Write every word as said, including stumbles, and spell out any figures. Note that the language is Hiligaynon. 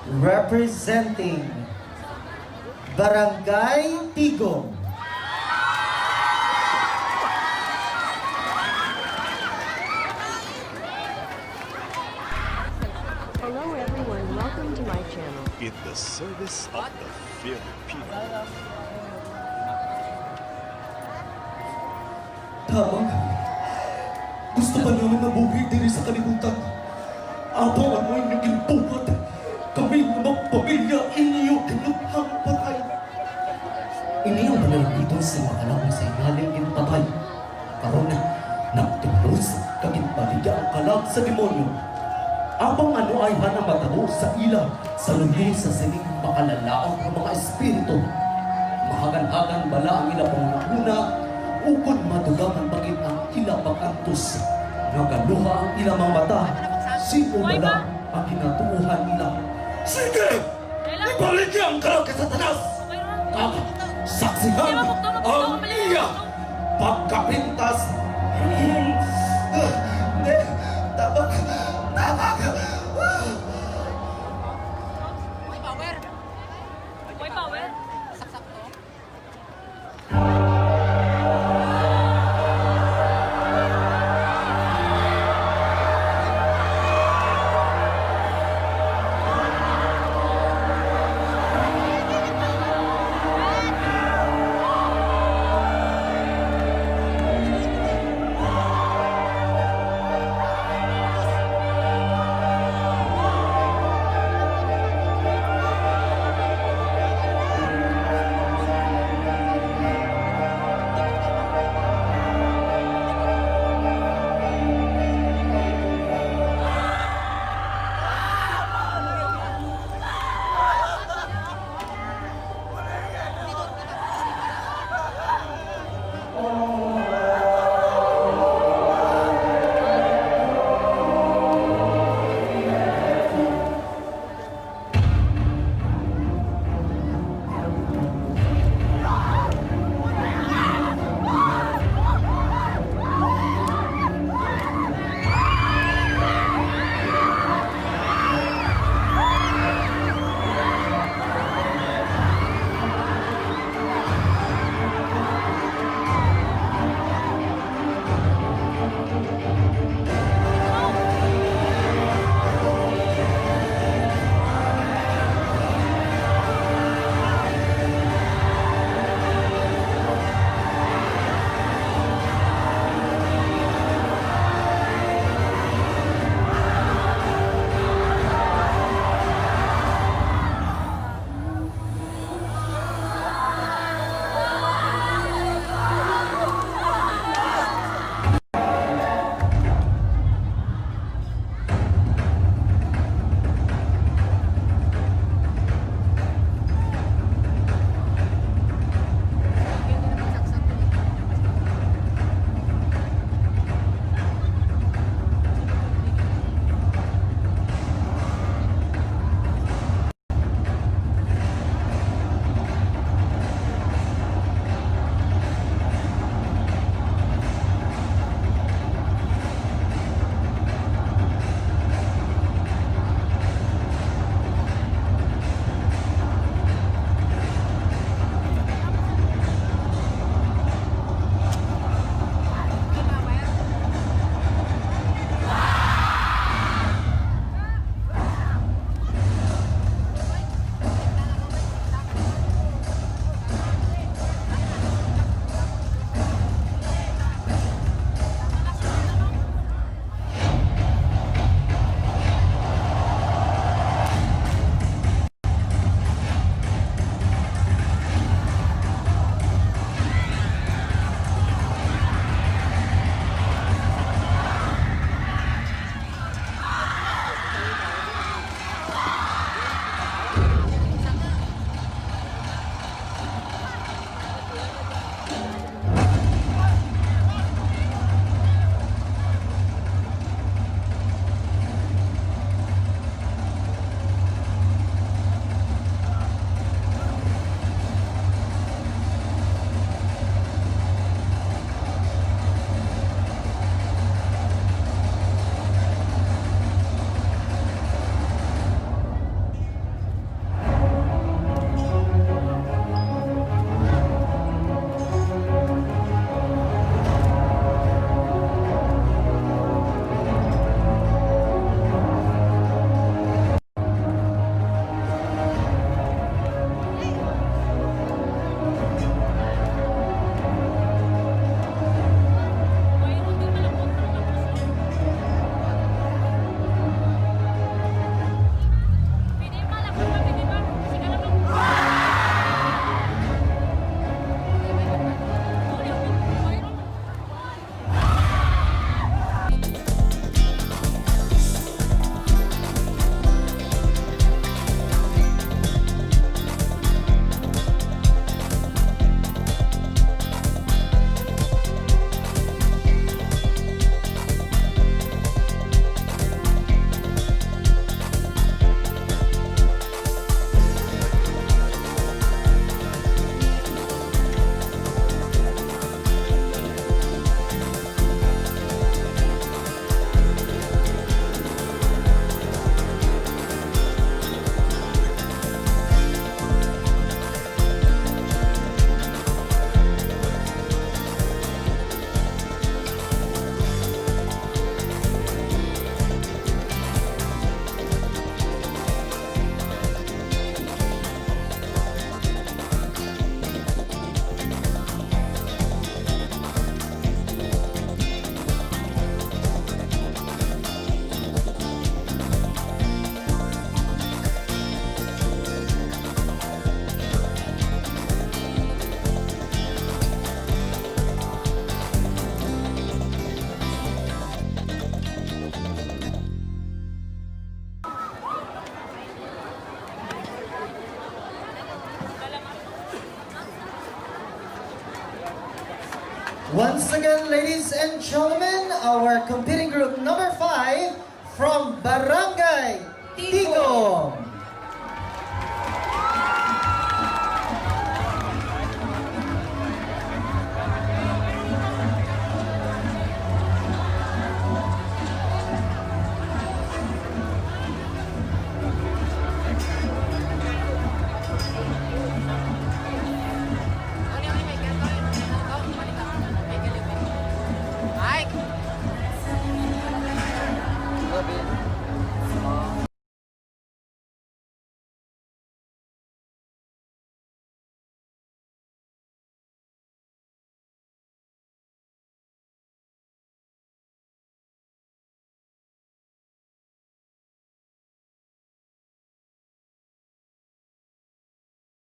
Representing Barangay Tigom. Hello everyone, welcome to my channel. In the service of the Filipino. Tabang, gusto ba namin mabuhi diri sa kalibutan? Apang ano inyo ginbuhat? Kami nga magpamilya inyo ginuhang patay. Ini ang panalanggiton sa mga anak nga sa hingaling ginpatay. Karon, nagtubos kag ginbaligya ang kalag sa demonyo. Apang ano ayhan ang matabo sa ila sa luyo sa sining makalalaag nga mga espiritu? Mahaganhagan bala ang ila panghunahuna, ukon madugangan ba gid ang ila pag-antos? Nagaluha ang ila mga mata, sin-o bala ang ginatuohan nila? Sige! Ibalik niya ang kalag kay Satanas! Kag saksihan ang iya pagkapintas! Tabak! Tabak! May power. May power. Once again, ladies and gentlemen, our competing group number five from Barangay